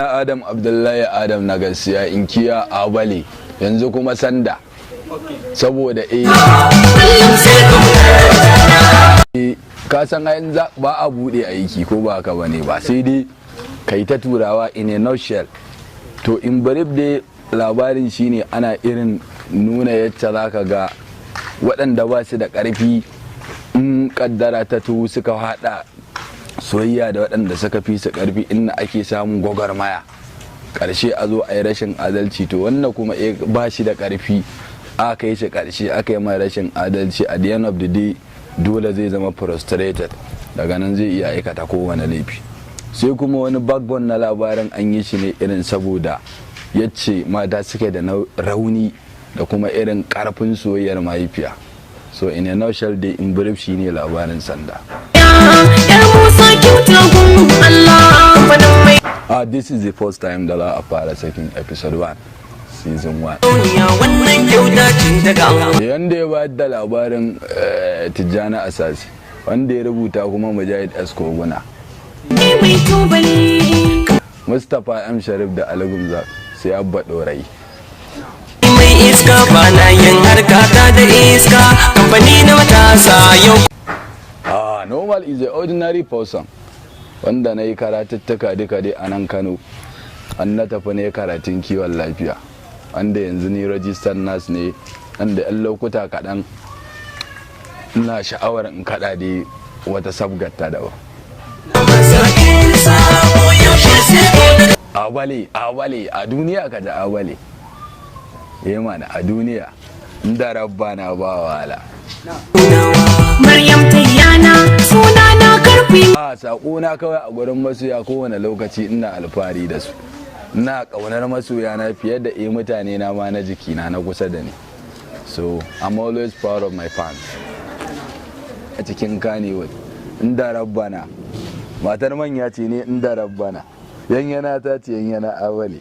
Adam Abdullahi Adam na gaskiya, inkiya Abale, yanzu kuma Sanda, saboda ka san ayin ba a bude aiki, ko ba haka bane ba? Sai dai kai ta turawa. In a nutshell, to in brief dai, labarin shine ana irin nuna yacce zaka ga waɗanda ba su da ƙarfi, in kaddara ta tuhu suka haɗa soyayya da waɗanda suka fi su ƙarfi, inda ake samun gwagwarmaya, ƙarshe a zo a yi rashin adalci. To wannan kuma ba shi da ƙarfi, aka yi shi ƙarshe aka yi mai rashin adalci. At the end of the day, dole zai zama frustrated. Daga nan zai iya aikata kowane laifi. Sai kuma wani backbone na labarin, an yi shi ne irin saboda yace mata suke da rauni da kuma irin karfin soyayyar mahaifiya. So in a nutshell dai, in brief, shine labarin Sanda. Yar Musa, kyauta gun Allah, kamfanin mai Ah, this is the first time da za a fara sakin episode 1, season 1. Duniya, wannan kyauta ce daga Allah. Yanda ya bayar da labarin, Tijjani Asasi, wanda ya rubuta kuma Mujahid S Koguna, mai tubali. Mustapha M Sharif da Algumza, sai Abba Dorai. Mai iska, ba na yin harka ta da iska, kamfani na matasa yau. Ah, normal is a ordinary person wanda na yi karatuttuka duka dai a nan Kano. An na tafi ne karatun kiwon lafiya, wanda yanzu ni registered nurse ne. Wanda 'yan lokuta kaɗan ina sha'awar in kaɗa dai wata sabgar ta daban. Masakin sabo yaushe sai Awale, awale, a duniya ka ji awale. Eh mana, a duniya inda rabba na ba wahala. Maryam Tayyana suna na, karfi. A saƙo na kawai a gurin masoya, kowane lokaci ina alfahari da su, ina ƙaunar masoya na fiye da mutane na ma na jikina na kusa da ni. So I'm always proud of my fans. A cikin Kannywood, inda rabbana matar manya ce ne, inda rabbana yanyana ta ce yanyana awale.